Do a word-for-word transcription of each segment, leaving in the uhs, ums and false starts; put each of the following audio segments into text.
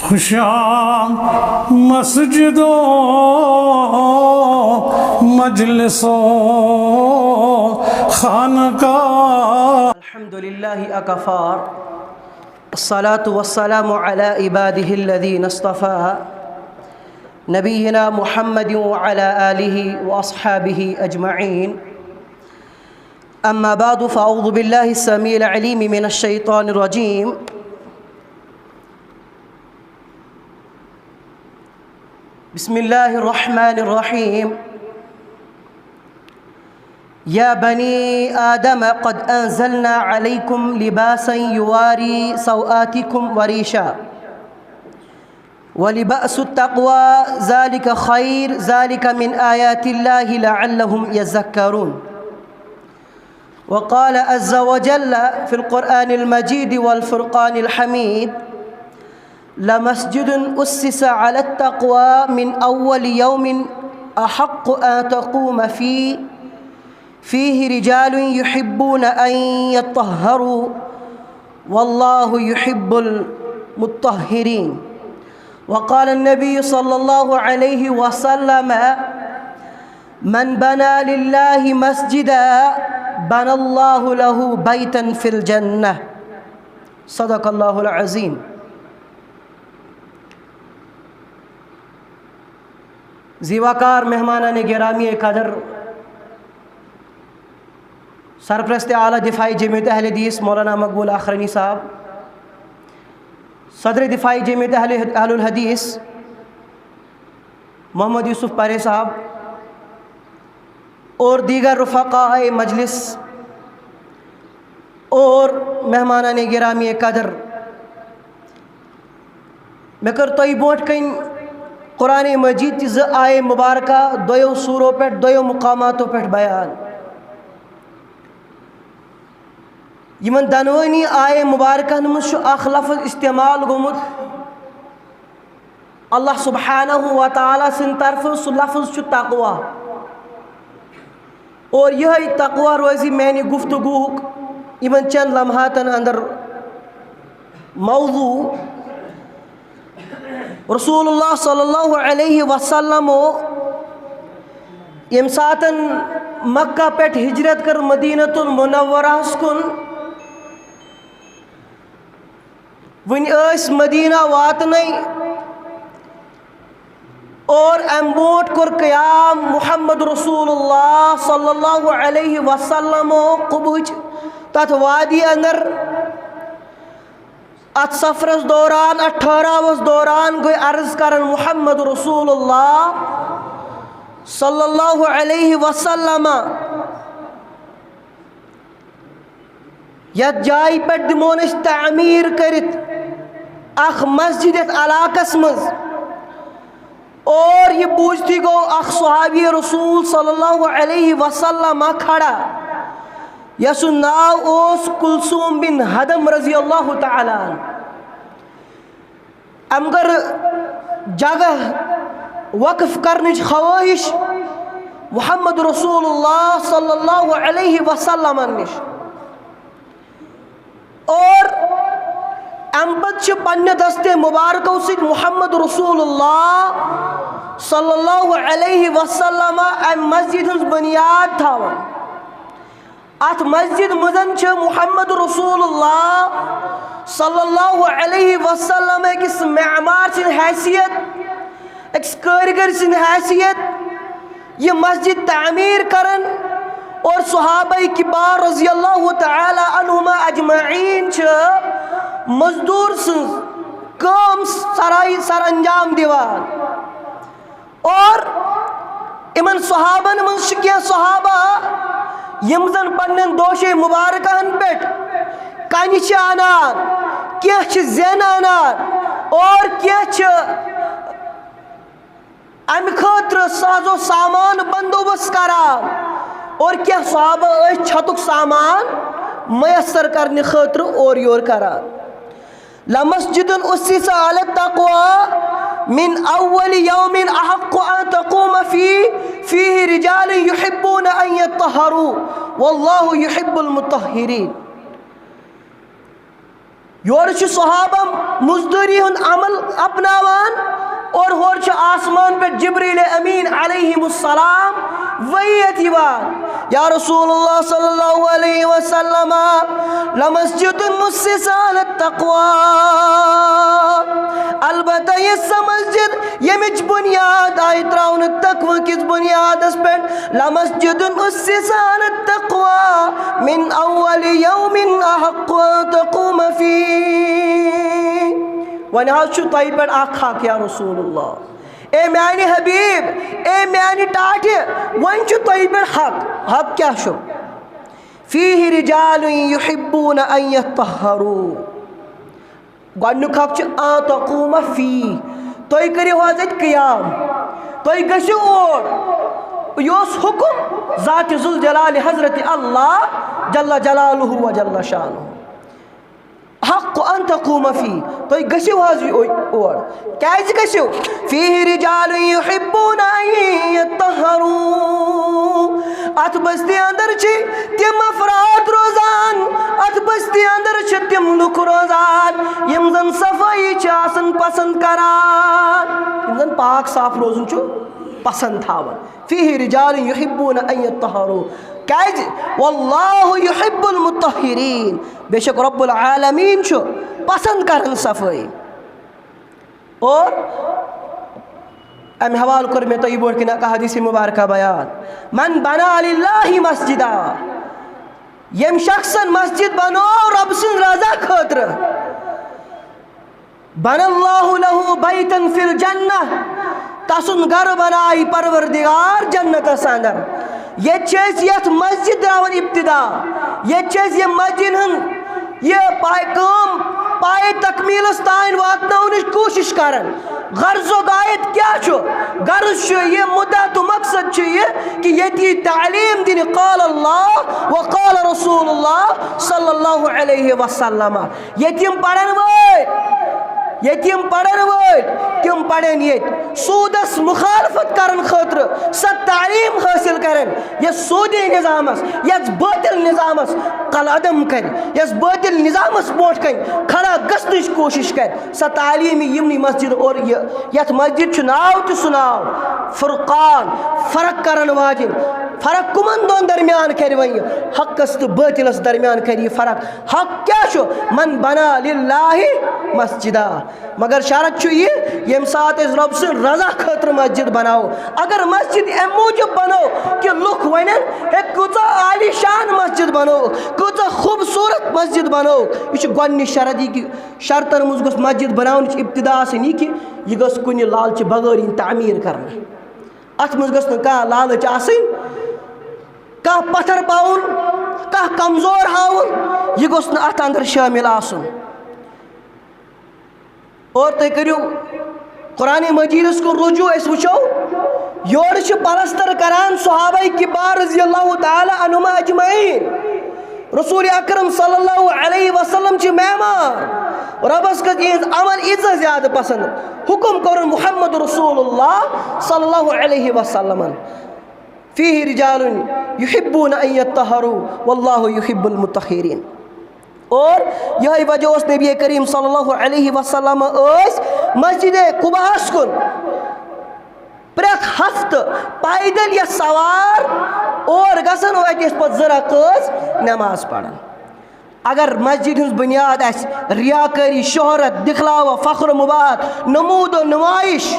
خوشاں مسجد و مجلس و خانقاہ۔ الحمد لله وكفى، الصلاة والسلام على عباده الذين اصطفى، نبينا محمد وعلى آله وأصحابه أجمعين. أما بعد، فأعوذ بالله السميع العليم من الشيطان الرجيم. بسم الله الرحمن الرحيم. يا بني آدم قد أنزلنا عليكم لباسا يواري سوآتكم وريشا ولباس التقوى ذلك خير، ذلك من آيات الله لعلهم يذكرون. وقال عز وجل في القرآن المجيد والفرقان الحميد: لمسجد أسس على التقوى من أول يوم أحق أن تقوم فيه، فيه رجال يحبون أن يطهروا والله يحب المطهرين. وقال النبي صلى الله عليه وسلم: من بنى لله مسجدا بنى الله له بيتا في الجنة. صدق الله العظيم. زیواکار مہمانان گرامی قدر، سرپرست اعلیٰ دفاعی جمعیت اہل حدیث مولانا مقبول آخرنی صاحب، صدر دفاعی جمعیت اہل، اہل الحدیث محمد یوسف پرے صاحب اور دیگر رفقاء مجلس اور مہمانان گرامی قدر، مےٚ کٔر تۄہہِ برونٛٹھ کَنۍ قرآن مجید چہِ زٕ آیے مبارکہ دۄیو سورو پٮ۪ٹھ، دۄیو مقاماتو پٮ۪ٹھ بیان۔ یِمن دۄنوٕنی آیے مبارکہن منٛز چھُ اکھ لفظ استعمال گوٚمُت اللہ سبحانہ و تعالیٰ سٕنٛدِ طرفہٕ، سُہ لفظ چھُ تقوی۔ اور یِہوٚے تقوی روزِ میانہِ گفتگوہُک یِمن چند لمحاتن اندر موضوع۔ رسول اللہ صلی اللہ علیہ وسلم ییٚمہِ ساتن مکہ پٮ۪ٹھ ہجرت کٔر مدینہ المنورہس کُن، وٕنہِ ٲسۍ مدینہ واتنَے اور اَمہِ برونٛٹھ کوٚر قیام محمد رسول اللہ صلی اللہ علیہ وسلم قبہٕچ تَتھ وادی اندر۔ اَتھ سفرس دوران، اَتھ ٹھہراوس دوران گٔے عرض کران محمد رسول اللہ صلی اللہ علیہ وسلم، یتھ جایہِ پٮ۪ٹھ دِمون أسۍ تعمیٖر کٔرِتھ اکھ مسجد یتھ علاقس منٛز۔ اور یہِ بوٗزتھٕے گوٚو اکھ صحابی رسول صلی اللہ علیہ وسلم کھڑا، یسُنٛد ناو اوس کلثوم بن ہدم رضی اللہ تعالیٰ عنہ۔ أمۍ کٔر جگہ وقف کرنٕچ خواہش محمد رسول اللہ صلی اللہ علیہ وسلم نِش۔ اور اَمہِ پتہٕ چھِ پننہِ دستِ مبارکو سۭتۍ محمد رسول اللہ صلی اللہ علیہ وسلم اَمہِ مسجد ہٕنٛز بُنیاد تھاوان۔ اتھ مسجد منٛز چھِ محمد رسول اللہ صلی اللہ علیہ وسلم أکِس معمار سٕنٛدِ حیثیت، أکِس کٲرِگر سٕنٛدِ حیثیت یہِ مسجد تعمیٖر کران۔ اور صحابہ کبار رضی اللہ تعالیٰ عنہما اجمعین چھِ مزدور سٕنٛز کٲم سرا-، سر انجام دِوان۔ اور یِمن صحابن منٛز چھِ کینٛہہ صحابہ یِم زن پننٮ۪ن دوشے مبارکہن پٮ۪ٹھ کنہِ چھِ انان، کینٛہہ چھِ زٮ۪ن انان اور کینٛہہ چھِ امہِ خٲطرٕ ساز و سامان بندوبست کران اور کینٛہہ صحابہ ٲسۍ چھتُک سامان میسر کرنہٕ خٲطرٕ اورٕ یور کران۔ لمسجد اسس علی التقوی من اول یوم احق ان تقوم فیہ، فیہ رجال یحبون ان یطہروا، واللہ یحب المطہرین۔ یورٕ چھِ صحابہ مزدوری ہُنٛد عمل اپناوان اور ہورٕ چھُ آسمان پٮ۪ٹھ جبریل امین علیہ السلام وحی یتھ یِوان، یا رسول اللہ صلی اللہ علیہ وسلم، لمسجد اسست علی التقوی، البتہ یہِ سۄ مسجد ییٚمِچ بُنیاد آیہِ ترٛاونہٕ تقوی کِس بُنیادس پٮ۪ٹھ، لمسجد اسست علی التقوی من اول یوم احق ان تقوم فیہ۔ وۄنۍ حظ چھُ تۄہہِ پٮ۪ٹھ اکھ حق یا رسول اللہ۔ اے میانہِ حبیب، اے میانہِ ٹاٹھہِ، وۄنۍ چھُ تۄہہِ پٮ۪ٹھ حق۔ حق کیٛاہ چھُ؟ فیہ رجال یحبون ان یطہروا۔ گۄڈٕنیُک حق چھُ ان تقوم فیہ، تُہۍ کٔرِو حظ اَتہِ قیام، تُہۍ گٔژھِو اور۔ یہِ اوس حُکُم ذات ذوالجلال حضرت اللہ جل جلالہ و جل شانہ۔ حق ان تقوم فیہ، تُہۍ گٔژھِو حظ یہِ اور۔ کیٛازِ گٔژھِو؟ فیہ رجال یحبون ان یطہروا۔ اتھ بستی اندر چھِ تِم افراد روزان، اتھ بستی اندر چھِ تِم لُکھ روزان، یِم زن صفٲیی چھِ آسان پسند کران، یِم زن پاک صاف روزُن چھُ پسند تھاوان۔ فیہ رجال یحبون ان یطہروا۔ کیٛازِ؟ واللہ یحب المطہرین۔ بے شک رب العالمین چھُ پسند کران صفٲیی۔ اور امہِ حوالہٕ کوٚر مےٚ تۄہہِ برونٛٹھ کِنۍ اکھ حدیث مبارکہ بیان، من بنا للہ مسجدا، ییٚمۍ شخصن مسجد بنوو رۄب سٕنٛز رضا خٲطرٕ، بنى الله له بيتا في الجنة، تسُنٛد گرٕ بنایہِ پروردگار جنتس اندر۔ ییٚتہِ چھِ أسۍ یتھ مسجد تراوان ابتدا، ییٚتہِ چھِ أسۍ یہِ مسجد ہُنٛد یہِ پاے کٲم پاے تکمیلس تام واتناونٕچ کوٗشش کران۔ غرض و غایت کیٛاہ چھُ؟ غرض چھُ یہِ، مدعا تہٕ مقصد چھُ یہِ کہِ ییٚتہِ یی تعلیٖم دِنہٕ قال اللہ و قال رسول اللہ صلی اللہ علیہ وسلم۔ ییٚتہِ یِم پرن وٲلۍ، ییٚتہِ یِم پرن وٲلۍ، تِم پرن ییٚتہِ۔ سوٗدس مخالفت کرن خٲطرٕ سۄ تعلیٖم حٲصِل کرن، یۄس سوٗدی نظامس، یۄس بٲطل نظامس کلعدم کرِ، یۄس بٲطل نظامس برونٛٹھ کنہِ کھڑا گژھنٕچ کوٗشش کرِ۔ سۄ تعلیٖم یی یِمنٕے مسجد اور یہِ، یتھ مسجد چھُ ناو تہِ سُہ ناو فرقان، فرق کرن واجِنۍ۔ فرق کُمن دۄن درمیان کرِ وۄنۍ یہِ؟ حقس تہٕ بٲطلس درمیان کرِ یہِ فرق۔ حق کیٛاہ چھُ؟ من بنا للہ مسجدا۔ مگر شرط چھُ یہِ، ییٚمہِ ساتہٕ أسۍ رۄب سٕنٛز رضا خٲطرٕ مسجد بناوو۔ اگر مسجد اَمہِ موٗجوٗب بنو کہِ لُکھ وَنن، "ہے، کۭژاہ عالی شان مسجد بنو، کۭژاہ خوٗبصوٗرت مسجد بنو"، یہِ چھُ گۄڈٕنِچ شرط یہِ کہِ شرطن منٛز گوٚژھ مسجد بناونٕچ ابتدا آسٕنۍ یہِ کہِ یہِ گٔژھ کُنہِ لالچہِ بغٲر یِنۍ تعمیٖر کرنہٕ۔ اَتھ منٛز گٔژھ نہٕ کانٛہہ لالٕچ آسٕنۍ، کانٛہہ پتھر پاوُن، کانٛہہ کمزور ہاوُن، یہِ گوٚژھ نہٕ اَتھ اندر شٲمِل آسُن۔ اور تُہۍ کٔرِو قرآن مجیدس کُن رجوع، أسۍ وٕچھو یورٕ چھِ پلستر کران صحابہ کبار رضی اللہ تعالیٰ عنہما اجمعین۔ رسول اکرم صلی اللہ علیہ وسلم چھِ مہمان۔ رۄبس کھٔژ یِہنٛز عمل ییٖژاہ زیادٕ پسند، حکم کوٚرُن محمد رسول اللہ صلی اللہ علیہ وسلمن۔ فیہ رجال یحبون ان یطہروا واللہ یحب المطہرین۔ اور یہے وجہ اوس نبی کریم صلی اللہ علیہ وسلم ٲسۍ مسجد قباہس کُن پرٛٮ۪تھ ہفتہٕ پیدل یا سوار اور گژھان اور اَتہِ ٲسۍ پتہٕ زٕ رکٲژ نماز پران۔ اگر مسجد ہٕنٛز بنیاد آسہِ ریاکٲری، شہرت، دِکھلاوہ، فخر و مباہت، نمود و نمائش،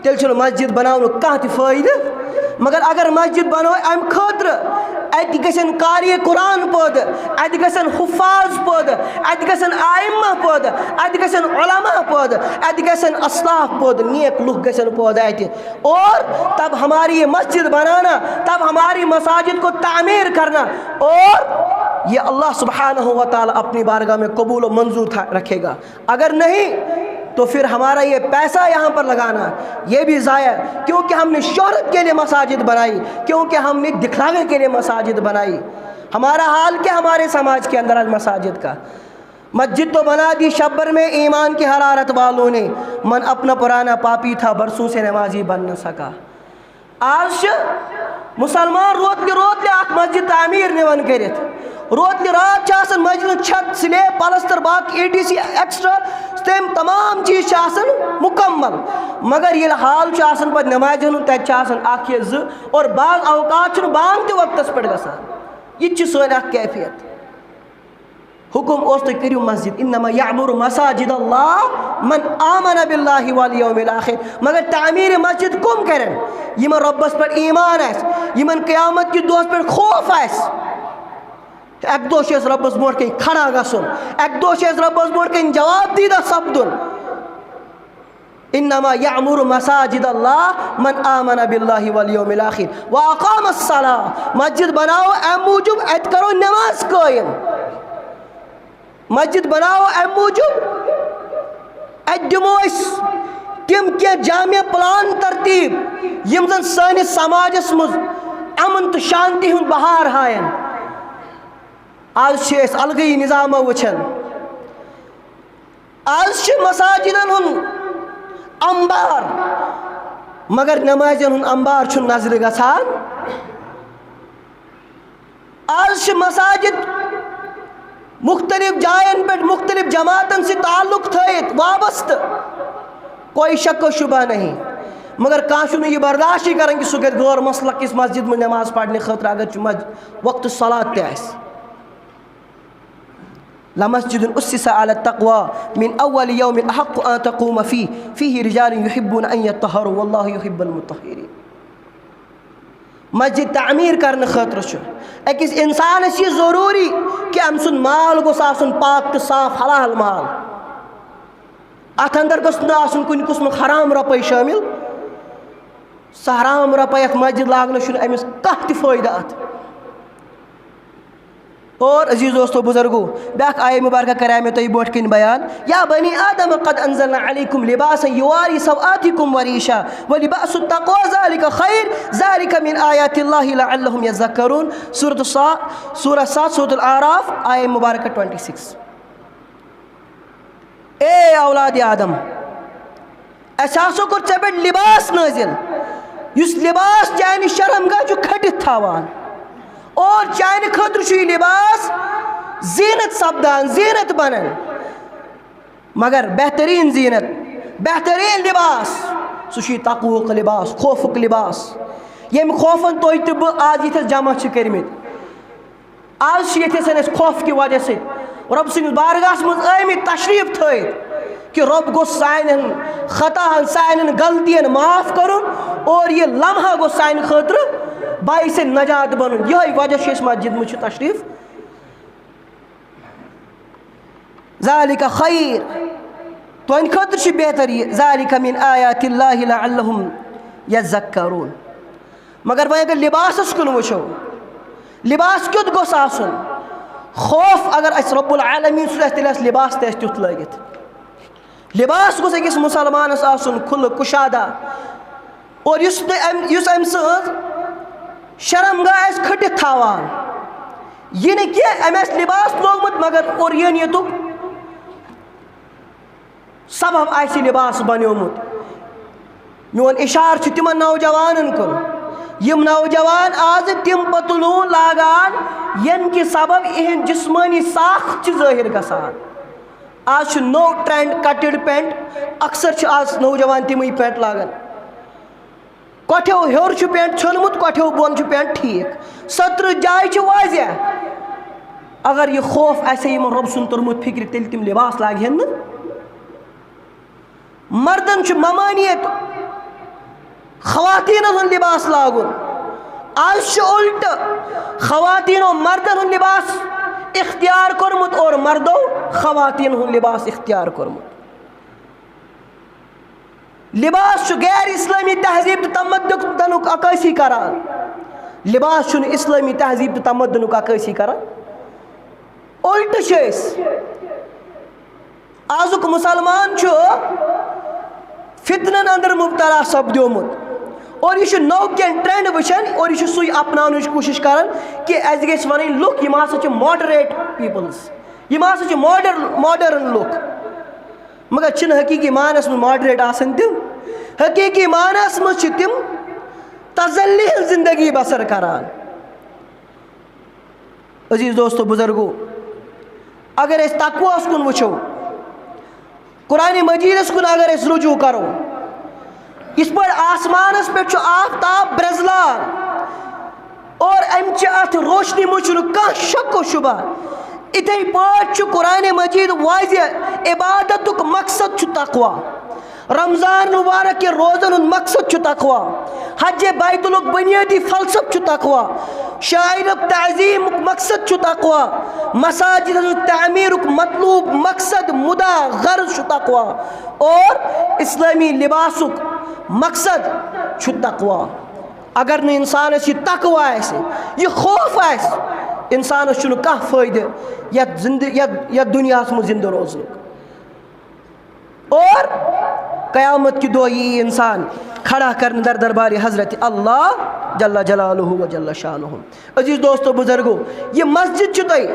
تیٚلہِ چھُنہٕ مسجد بناونُک کانٛہہ تہِ فٲیدٕ۔ مگر اگر مسجد بنو امہِ خٲطرٕ، اتہِ گژھن قاری قرآن پٲدٕ، اتہِ گژھن حفاظ پٲدٕ، اتہِ گژھن ائمہ پٲدٕ، اتہِ گژھن علماء پٲدٕ، اتہِ گژھن اصلاح پٲدٕ، نیک لُکھ گژھن پٲدٕ اتہِ۔ اور تب ہماری یہ مسجد بنانا، تب ہماری مساجد کو تعمیر کرنا، اور یہ اللہ سبحانہ و تعالیٰ اپنی بارگاہ میں قبول و منظور تھا، رکھے گا۔ اگر نہیں تو پھر ہمارا یہ پیسہ یہاں پر لگانا، یہ بھی ضائع، کیونکہ ہم نے شہرت کے لیے مساجد بنائی، کیونکہ ہم نے دکھلاوے کے لیے مساجد بنائی۔ ہمارا حال کیا ہمارے سماج کے اندر آج مساجد کا؟ مسجد تو بنا دی شب بھر میں ایمان کی حرارت والوں نے، من اپنا پرانا پاپی تھا، برسوں سے نمازی بن نہ سکا۔ آز چھِ مُسلمان روتلہِ روتلہِ اکھ مسجد تعمیٖر نِوان کٔرِتھ۔ روتلہِ راتھ چھِ آسان مسجد ہُنٛد چھت، سلیب، پلستر، باقٕے اے ڈی سی، ایکسٹرا، تِم تمام چیٖز چھِ آسان مُکمل۔ مگر ییٚلہِ حال چھُ آسان پتہٕ نمازِ ہُنٛد، تتہِ چھِ آسان اکھ یا زٕ، اور بعض اوقات چھُنہٕ بانگ تہِ وقتس پٮ۪ٹھ گژھان۔ یہِ تہِ چھِ سٲنۍ اکھ کیفیت۔ حکم اوس، تُہۍ کٔرِو مسجد، انما یعمر مساجد اللہ من آمن باللہ والیوم الاخر۔ مگر تعمیٖر مسجد کم کرن؟ یِمن رۄبس پٮ۪ٹھ ایمان آسہِ، یِمن قیامت کِس دۄہس پٮ۪ٹھ خوف آسہِ۔ اکہِ دۄہ چھُ اَسہِ رۄبس برونٛٹھ کَنہِ کھڑا گژھُن، اکہِ دۄہ چھُ اَسہِ رۄبس برونٛٹھ کَنہِ جواب دیٖدہ سپدُن۔ انما یعمر مساجد اللہ من آمن باللہ والیوم الاخر واقام الصلاۃ۔ مسجد بناوو امہِ موٗجوٗب، اتہِ کرو نماز قٲیِم۔ مسجد بناوو امہِ موٗجوٗب، اتہِ دِمو أسۍ تِم کینٛہہ جامع پلان ترتیٖب، یِم زن سٲنِس سماجس منٛز امن تہٕ شانتی ہُنٛد بہار ہاین۔ آز چھِ أسۍ الگٕے نظامہ وٕچھان۔ آز چھِ مساجدن ہُنٛد انبار، مگر نمازن ہُنٛد انبار چھُنہٕ نظرِ گژھان۔ آز چھِ مساجد مختلف جاین پٮ۪ٹھ مختلف جماعتن سۭتۍ تعلق تھٲیِتھ وابستہٕ، کوئی شک و شبہ نہیں، مگر کانٛہہ چھُنہٕ یہِ برداشٕے کران کہِ سُہ گژھِ غٲر مسلک کِس مسجد منٛز نماز پرنہٕ خٲطرٕ، اگر چھُ مسجد وقت صلات تہِ آسہِ۔ لمسجد اسس علی التقوی من اول یوم احق ان تقوم فیہ، فیہ رجال یحبون ان یطہروا واللہ یحب المطہرین۔ مسجد تعمیٖر کرنہٕ خٲطرٕ چھُ أکِس اِنسانَس یہِ ضروٗری کہِ أمۍ سُنٛد مال گوٚژھ آسُن پاک تہٕ صاف، حلال مال۔ اَتھ اندر گوٚژھ نہٕ آسُن کُنہِ قٕسمُک حرام رۄپَے شٲمِل۔ سُہ حرام رۄپَے اَتھ مسجد لاگنَس چھُنہٕ أمِس کانٛہہ تہِ فٲیدٕ اَتھ۔ اور عزیز دوستو بزرگو، بیاکھ آیہ مبارکہ کرے مےٚ تۄہہِ برونٛٹھ کَنہِ بیان، یا بنی آدم قد انزلنا علیکم لباسا یواری سوآتکم وریشا ولباس التقوی ذالک خیر، ذالک من آیات اللہ لعلہم یذکرون۔ سورۃ الصا-، سورہ سات، سورۃ الاعراف، آیہ مبارکہ ٹوئنٹی سکس۔ اے اولاد آدم، اسہِ ہسا کوٚر ژےٚ پٮ۪ٹھ لباس نٲزِل، یُس لباس چانہِ شرمگاہ چھُ کھٔٹِتھ تھاوان، اور چانہِ خٲطرٕ چھُ یہِ لباس زیٖنت سپدان، زیٖنت بنان۔ مگر بہتریٖن زیٖنت، بہتریٖن لباس، سُہ چھُ یہِ تقوہُک لباس، خوفُک لباس، ییٚمہِ خوفن تُہۍ تہٕ بہٕ آز ییٚتھس جمع چھِ کٔرمٕتۍ۔ آز چھِ ییٚتہِ آسان أسۍ خوف کہِ وجہ سۭتۍ رۄب سٕنٛدِس بارگاہس منٛز آمٕتۍ تشریٖف تھٲوِتھ کہِ رۄب گوٚژھ سانٮ۪ن خطاہن، سانٮ۪ن غلطین معاف کرُن، اور یہِ لمحہ گوٚژھ سانہِ خٲطرٕ باعث نجات بنُن۔ یِہوٚے وجہ چھُ أسۍ مسجد منٛز چھِ تشریٖف۔ ذالک خیر، تُہنٛدِ خٲطرٕ چھُ بہتر یہِ۔ ذالک من آیات اللہ لعلہم یذکرون۔ مگر وۄنۍ اگر لباسس کُن وٕچھو، لباس کیُتھ گوٚژھ آسُن؟ خوف اگر اسہِ رب العالمین سُنٛد آسہِ، تیٚلہِ آسہِ لباس تہِ آسہِ تیُتھ لٲگِتھ۔ لباس گوٚژھ أکِس مُسلمانس آسُن کھُلہٕ کُشادہ، اور یُس نہٕ أمۍ، یُس أمۍ سٕنٛز شرمگاہ آسہِ کھٔٹِتھ تھاوان۔ یہِ نہٕ کینٛہہ أمۍ آسہِ لباس لوگمُت مگر عریٲنیتُک سبب آسہِ لباس بنیومُت۔ میون اشارٕ چھُ تِمن نوجوانن کُن، یِم نوجوان آز تِم پتلوٗن لاگان، ییٚمہِ کہِ سبب یِہنٛد جسمٲنی ساخت چھِ ظٲہِر گژھان۔ آز چھُ نوٚو ٹرینڈ کٹڈ پینٹ، اکثر چھِ آز نوجوان تِمٕے پینٹ لاگان۔ کۄٹھیو ہیوٚر چھُ پینٹ ژھیوٚنمُت، کۄٹھیو بۄن چھُ پینٹ ٹھیٖک۔ سترٕہ جایہِ چھِ واضح۔ اگر یہِ خوف آسہِ ہے یِمن رۄب سُنٛد توٚرمُت فِکرِ، تیٚلہِ تِم لباس لاگہِ ہن نہٕ۔ مردن چھُ ممانیت خواتیٖنن ہُنٛد لباس لاگُن۔ آز چھُ الٹہٕ، خواتیٖنو مردن ہُنٛد لباس اختیار کوٚرمُت اور مردو خواتیٖنن ہُنٛد لباس اختیار کوٚرمُت۔ لباس چھُ غیر اسلٲمی تہذیٖب تہٕ تمدنُک عکٲسی کران۔ لباس چھُنہٕ اسلٲمی تہذیٖب تہٕ تمدنُک عکٲسی کران۔ الٹہٕ چھِ أسۍ۔ آزُک مُسلمان چھُ فتنن اندر مبتلا سپدیومُت اور یہِ چھُ نوٚو کینٛہہ ٹرینڈ وٕچھان اور یہِ چھُ سُے اپناونٕچ کوٗشش کران کہِ اَسہِ گژھِ وَنٕنۍ لُکھ یِم ہسا چھِ ماڈریٹ پیپلز، یِم ہسا چھِ ماڈر-، ماڈرن لُکھ۔ مگر چھِنہٕ حقیٖقی معنس منٛز ماڈریٹ آسان تِم۔ حقیٖقی معنس منٛز چھِ تِم تذلی ہٕنٛز زندگی بسر کران۔ عزیز دوستو بزرگو، اگر أسۍ تقواہس کُن وٕچھو، قرآن مجیدس کُن اگر أسۍ رجوع کرو، یِتھ پٲٹھۍ آسمانس پٮ۪ٹھ چھُ آفتاب برٛزلان اور امہِ چہِ اتھ روشنی منٛز چھُنہٕ کانٛہہ شک و شبہ، اِتھے پٲٹھۍ چھُ قرآن مجید واضح، عبادتُک مقصد چھُ تقوی۔ رمضان مبارک کہِ روزن ہُنٛد مقصد چھُ تقوی۔ حج بیت اللُک بنیٲدی فلسفہٕ چھُ تقوی۔ شاعرُک تعظیمُک مقصد چھُ تقوی۔ مساجد ہٕنٛز تعمیرُک مطلوب، مقصد، مدعا، غرض چھُ تقوی۔ اور اسلٲمی لباسُک مقصد چھُ تقوی۔ اگر نہٕ انسانس یہِ تقوی آسہِ، یہِ خوف آسہِ، انسانس چھُنہٕ کانٛہہ فٲیدٕ یتھ زندٕ-، یتھ، یتھ دُنیاہس منٛز زندٕ روزنُک۔ اور قیامت کہِ دۄہ یی انسان کھڑا کرنہٕ در دربارِ حضرت اللہ جل جلالہ و جل شانہ۔ عزیز دوستو بزرگو، یہِ مسجد چھِ تۄہہِ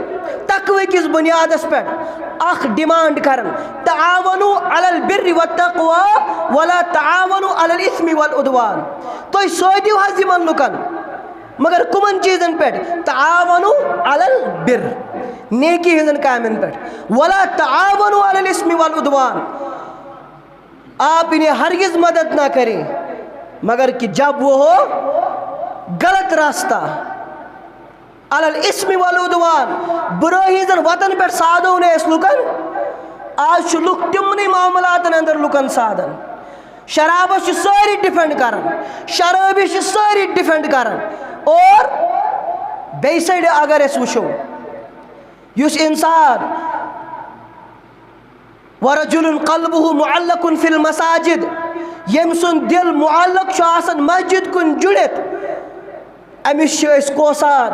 تقوی کِس بنیادس پٮ۪ٹھ اکھ ڈیمانڈ کران، تعاونوا علی البر والتقوی ولا تعاونوا علی الاثم والعدوان۔ تُہۍ سۭتۍ دِیِو حظ یِمن لُکن، مگر کُمن چیٖزن پٮ۪ٹھ؟ تعاونوا علی البر، نیکی ہٕنٛزن کامٮ۪ن پٮ۪ٹھ، ولا تعاونوا علی الاثم والعدوان۔ آپ انہیں ہرگز مدد نہ کریں، مگر کہ جب وہ ہو غلط راستہ، علی الاثم والعدوان، برٲہی ہٕنٛزن وتن پٮ۪ٹھ سادو نہٕ أسۍ لُکن۔ آز چھِ لُکھ تِمنٕے معاملاتن اندر لُکن سادن۔ شرابس چھِ سٲری ڈیفینڈ کران، شرٲبی چھِ سٲری ڈیفینڈ کران۔ اور بیٚیہِ سایڈٕ اگر أسۍ وٕچھو، یُس انسان، ورجل قلبه معلق في المساجد، ییٚمۍ سُنٛد دِل معلق چھُ آسان مسجد کُن جُڑِتھ، أمِس چھِ أسۍ کوسان،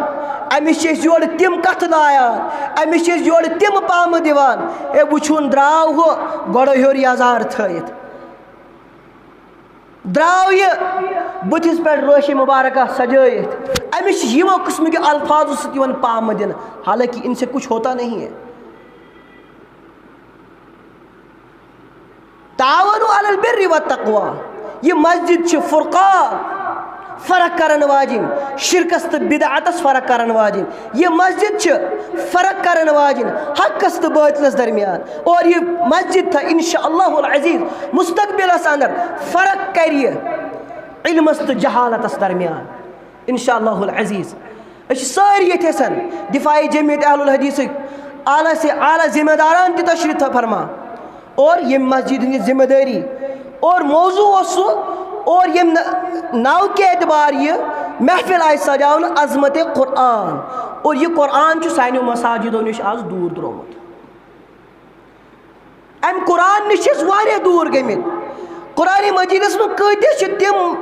أمِس چھِ أسۍ یورٕ تِم کتھٕ لایان، أمِس چھِ أسۍ یورٕ تِم پامہٕ دِوان، ہے وٕچھُن درٛاو ہُہ گۄڈٕ ہیوٚر یزار تھٲیِتھ۔ درٛاو یہِ بٕتھِس پٮ۪ٹھ رٲشی مُبارکہ سجٲیِتھ۔ أمِس چھِ یِمو قٕسمٕکہِ الفاظو سۭتۍ یِوان پامہٕ دِنہٕ، حالانکہ ان سے کچھ ہوتا نہیں ہے۔ تعاونوا علی البر والتقوی۔ یہِ مسجد چھِ فرقان، فرق کرن واجِنۍ، شرکس تہٕ بدعتس فرق کرن واجِنۍ۔ یہِ مسجد چھِ فرق کرن واجِنۍ حقس تہٕ باطلس درمیان۔ اور یہِ مسجد تھا انشاءاللہ العزیز مستقبلس اندر فرق کرِ یہِ علمس تہٕ جہالتس درمیان۔ انشاءاللہ العزیز، أسۍ چھِ سٲری ییٚتہِ آسان دفاع جمعیت اہل الحدیثٕکۍ اعلیٰ سے اعلیٰ ذمہ داران تہِ تشریف فرما۔ اور ییٚمہِ مسجد ہٕنٛز ذمہ دٲری اور موضوع اوس سُہ، اور ییٚمہِ ن-، ناو کہِ اعتبار یہِ محفل آیہِ سجاونہٕ عظمت قرآن، اور یہِ قرآن چھُ سانیو مساجدو نِش آز دوٗر درٛامُت۔ امہِ قرآن نِش چھِ أسۍ واریاہ دوٗر گٔمٕتۍ۔ قرآن مجیدس منٛز کۭتیاہ چھِ تِم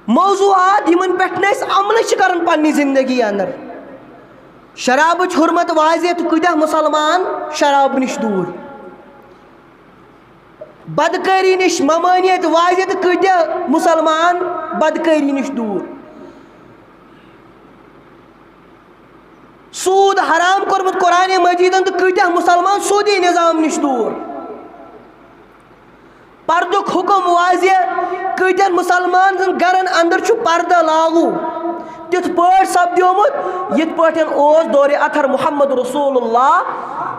موضوعات یِمن پٮ۪ٹھ نہٕ أسۍ عملٕے چھِ کران پننہِ زندگی اندر۔ شرابٕچ حرمت واضح تہٕ کۭتیاہ مسلمان شراب نِش دوٗر، بدکٲری نِش ممٲنیت واضح تہٕ کۭتیاہ مسلمان بدکٲری نِش دوٗر۔ سوٗد حرام کوٚرمُت قرآن مجیدن تہٕ کۭتیاہ مسلمان سوٗدی نظام نِش دوٗر۔ پردُک حُکم واضح، کۭتیاہ مسلمان سٕنٛدۍ گرن اندر چھُ پردٕ لاگوٗ تِتھ پٲٹھۍ سپدیومُت، یِتھ پٲٹھۍ اوس دورِ اطہر محمد رسول اللہ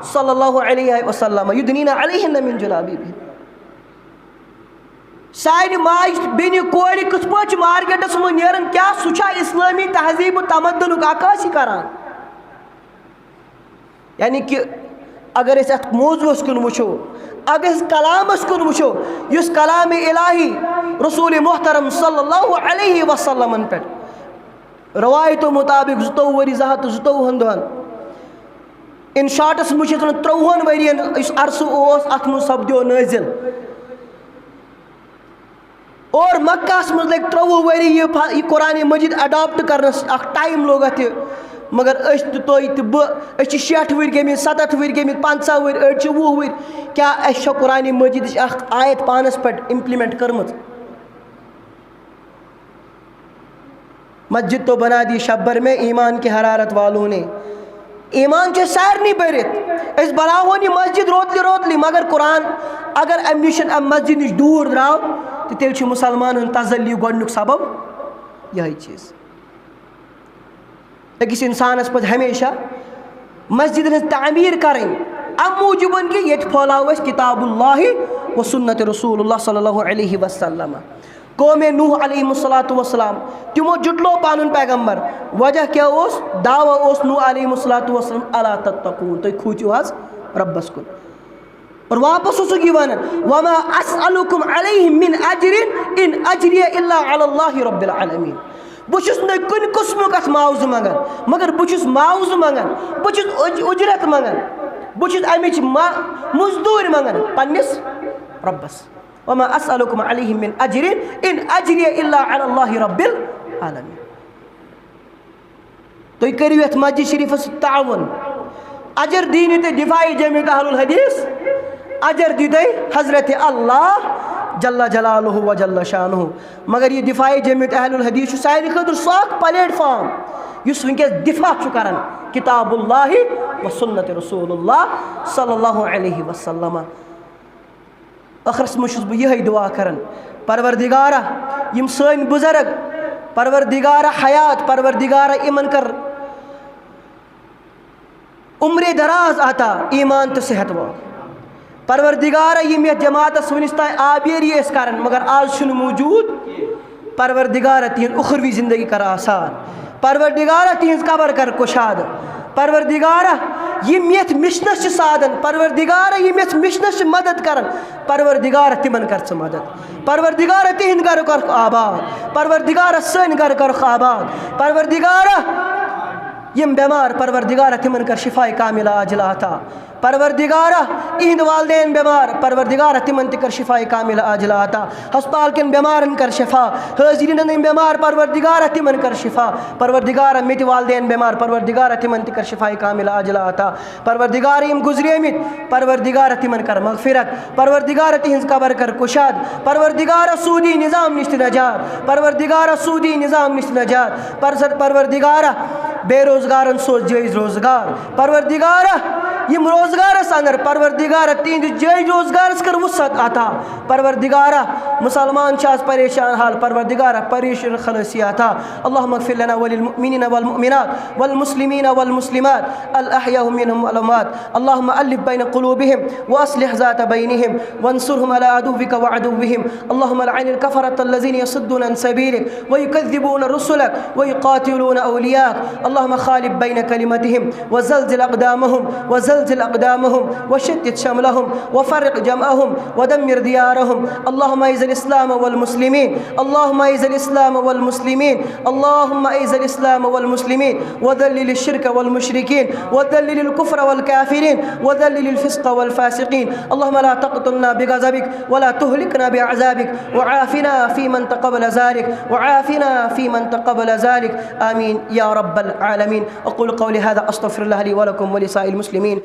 صلی اللہ علیہ وسلم، یدنین علیہن من جلابیبہن۔ سانہِ ماجہِ بیٚنہِ کورِ کِتھ پٲٹھۍ چھِ مارکیٹس منٛز نیران؟ کیٛاہ سُہ چھا اسلٲمی تہذیٖب و تمدنُک عکٲسی کران؟ یعنی کہ اگر أسۍ اتھ موضوعس کُن وٕچھو، اگر أسۍ کلامس کُن وٕچھو، یُس کلام الہی رسول محترم صلی اللہ علیہ وسلمن پٮ۪ٹھ روایتو مطابق زٕتووُہ ؤری، زٕ ہتھ تہٕ زٕتووُہن دۄہن، ان شارٹس منٛز چھِ أسۍ ونان ترٛۆوُہن ؤرین یُس عرصہٕ اوس، اتھ منٛز سپدیو نٲزِل۔ اور مکہس منٛز لٔگۍ ترٛۆوُہ ؤری یہِ فا-، یہِ قرآن مجید اڈاپٹ کرنس، اکھ ٹایم لوٚگ اتھ یہِ۔ مگر أسۍ تہِ تُہۍ تہِ بہٕ، أسۍ چھِ شیٹھ ؤرۍ گٔمٕتۍ، ستتھ ؤرۍ گٔمٕتۍ، پنٛژاہ ؤرۍ، أڑۍ چھِ وُہ ؤرۍ۔ کیٛاہ اَسہِ چھا قرآن مجیدٕچ اکھ آیت پانس پٮ۪ٹھ امپلمنٹ کٔرمٕژ؟ مسجد تو بنا دی شب بھر میں ایمان کی حرارت والوں نے۔ ایمان چھُ سارنٕے بٔرِتھ۔ أسۍ بناوہون یہِ مسجد روتلہِ روتلہِ، مگر قرآن اگر امہِ نِش، امہِ مسجد نِش دوٗر درٛاو، تہٕ تیٚلہِ چھُ مُسلمان ہُنٛد تسلی گۄڈٕنیُک سبب یِہوٚے چیٖز۔ أکِس اِنسانَس پَزِ ہمیشہ مسجدن ہٕنٛز تعمیٖر کَرٕنۍ، اَمہِ موٗجوٗبَن کہِ ییٚتہِ پھٲلاوو أسۍ کتاب اللہ و سنت رسول اللہ صلی اللہ علیہ وسلم۔ قوم نوح علیہ الصلوۃ والسلام، تِمو جُٹلو پَنُن پیغمبر۔ وجہ کیٛاہ اوس؟ دعویٰ اوس نوح علیہ الصلوۃ والسلام، الا تتقون، تُہۍ کھوٗژِو حظ رۄبَس کُن۔ اور واپس اوسُکھ یہِ وَنان، وما اسألکم علیہ من اجر ان اجری الا علی اللہ رب العالمین۔ بہٕ چھُس نہٕ کُنہِ قٕسمُک اَتھ معاوضہٕ منٛگان، مگر بہٕ چھُس معاوضہٕ منٛگان، بہٕ چھُس اُج-، اُجرت منٛگان، بہٕ چھُس اَمِچ ما-، مزدوٗرۍ منٛگان پنٛنِس رۄبَس۔ وما اسألکم علیہ من اجر ان اجری الا علی اللہ رب العالمین۔ تُہۍ کٔرِو یَتھ مسجد شریٖفَس سۭتۍ تعاوُن۔ اجر دِیِو نہٕ تُہۍ دفاع جمعیت اہل الحدیث، اجر دِیِو تُہۍ حضرت اللہ جل جلالہ و جل شانہ۔ مگر یہِ دفاع جمعیت اہل الحدیث چھُ سانہِ خٲطرٕ سُہ اکھ پلیٹ فارم یُس وٕنکیٚس دفاع چھُ کران کتاب اللہ و سنت رسول اللہ صلی اللہ علیہ وسلم۔ ٲخرس منٛز چھُس بہٕ یِہوٚے دُعا کران، پروردگارا، یِم سٲنۍ بُزرگ، پروردگارا حیات، پروردگارا یِمن کر عمر دراز عطا، ایمان تہٕ صحت وول۔ پروردگارا، یِم یتھ جماعتس وٕنِس تام آبیٲری ٲسۍ کران، مگر آز چھُنہٕ موجود۔ پروردگارا، تِہنٛد اُخروی زندگی کر آسان۔ پروردگارا، تِہنٛز قبر کر کُشادٕ۔ پروردگارا، یِم یتھ مشنس چھِ سادن، پروردگارا، یِم یتھ مشنس چھِ مدد کران، پروردگارا، تِمن کر ژٕ مدد۔ پروردگارا، تِہنٛد گرٕ کرُکھ آباد۔ پروردگارا، سٲنۍ گرٕ کرُکھ آباد۔ پروردگارا، یِم بٮ۪مار، پروردگارا، تِمن کر شفاء کاملہ عاجلہ عطا۔ پروردگارا، یِہنٛدۍ والدین بٮ۪مار، پروردگارا، تِمن تہِ کر شفاء کاملہ عاجلہ عطا۔ ہسپتال کٮ۪ن بٮ۪مارن کر شفا، حٲضریٖنن یِم بٮ۪مار، پروردگارا، تِمن کر شفا۔ پروردگارا، مےٚ تہِ والدین بٮ۪مار، پروردگارا، تِمن تہِ کر شفاء کاملہ عاجلہ عطا۔ پروردگارا، یِم گُزریمٕتۍ، پروردگارا، تِمن کر مغفرت۔ پروردگارا، تِہنٛز قبر کر کُشاد۔ پروردگارا، سودی نظام نِش تہِ نجات۔ پروردگارا، سودی نظام نِش تہِ نجات۔ پر-، پروردگارا، بے روزگارن سوز جٲیز روزگار۔ پروردگارا، یِم روزگارس اندر، پروردگارا، تِہنٛدِس جٲیز روزگارس کر وسعت عطا۔ پروردگارا، مسلمان چھِ آز پریشان حال، پروردگارا، پریشان خلاصی عطا۔ اللهم اغفر لنا وللمؤمنين والمؤمنات والمسلمين والمسلمات الأحياء منهم والأموات۔ اللهم ألف بين قلوبهم وأصلح ذات بينهم وانصرهم على عدوك وعدوهم۔ اللهم لعن الكفرة الذين يصدون عن سبيلك ويكذبون رسلك ويقاتلون أولياءك۔ اللهم خالف بين كلمتهم وزلزل أقدامهم، وزلزل أقدامهم، وشتت شملهم، وفرق جمعهم، ودمر ديارهم۔ اللهم أعز الإسلام والمسلمين، اللهم أعز الإسلام والمسلمين، اللهم أعز الإسلام والمسلمين، وذلل الشرك والمشركين، وذلل الكفر والكافرين، وذلل الفسق والفاسقين۔ اللهم لا تقتلنا بغضبك، ولا تهلكنا بعذابك، وعافنا فيمن تقبل ذلك، وعافنا فيمن تقبل ذلك۔ آمين يا رب العالمين۔ أقول قولي هذا، أستغفر الله لي ولكم ولسائر المسلمين۔